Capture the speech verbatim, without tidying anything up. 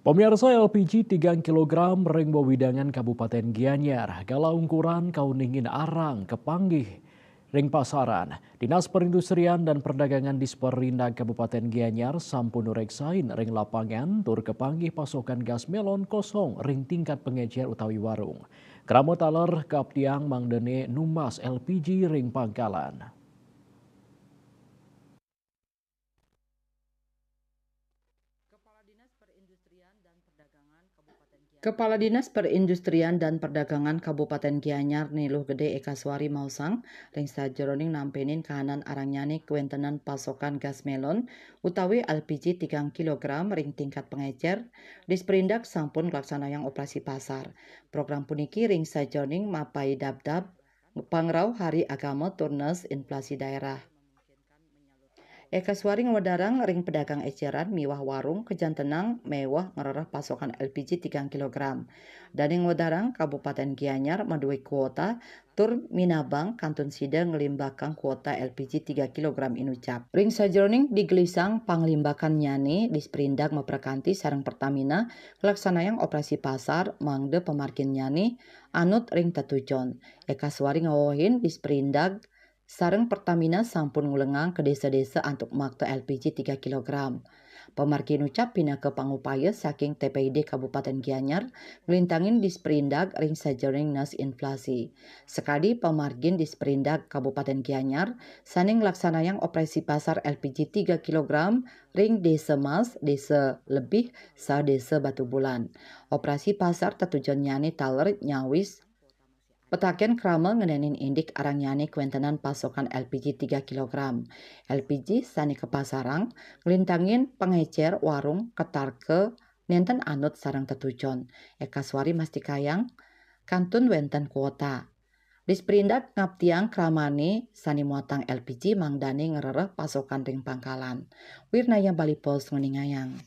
Pemirsa, L P G tigang kilogram ring wewidangan Kabupaten Gianyar, kala ungkuran kauningin arang kapanggih ring pasaran. Dinas Perindustrian dan Perdagangan Disperindag Kabupaten Gianyar sampun nureksain ring lapangan tur kapanggih pasokan gas melon kosong ring tingkat pengecer utawi warung. Krama taler kaaptiang mangdane numbas L P G ring pangkalan. Kepala Dinas Perindustrian dan Perdagangan Kabupaten Gianyar Ni Luh Gede Ekaswari maosang, ring sajeroning nampenin kahanan arangnyane kwentenan pasokan gas melon utawi L P G tigang kilogram ring tingkat pengecer, Disperindag sampun nglaksanayang operasi pasar. Program puniki ring sajeroning mapai dabdab pangrauh hari agama tur nes inflasi daerah. Ekaswari ngwedarang ring pedagang eceran miwah warung kajantenang meweh ngrereh pasokan L P G tigang kilogram. Dane ngwedarang Kabupaten Gianyar madue kuota tur minabang kantun sida nglimbakang kuota L P G tiga kilogram inucap. Ring sajeroning digelisang panglimbakannyane, Disperindag maprakanti sareng Pertamina nglaksanayang operasi pasar mangda pamarginnyane anut ring tetujon. Ekaswari ngawehin Disperindag sareng Pertamina sampun ngulengang ka desa-desa antuk makta L P G tiga kilogram. Pamargi inucap pinaka pangupaya saking T P I D Kabupaten Gianyar nglintangin Disperindag ring sajeroning nes inflasi. Sakadi pamargin Disperindag Kabupaten Gianyar sane nglaksanayang operasi pasar L P G tiga kilogram ring Desa Mas, Desa Lebih, saha Desa Batubulan. Operasi pasar tetujonnyane taler nyawis petaken krama ngenenin indik arangnyane kwentenan pasokan L P G tiga kilogram. L P G sane kapasarang nglintangin pengecer warung katarka nenten anut sareng tetujon. Ekaswari mastikayang kantun wenten kuota. Disperindag ngaptiang kramane sane muatang L P G mangdane ngrereh pasokan ring pangkalan. Wirnaya Bali Post nguningayang.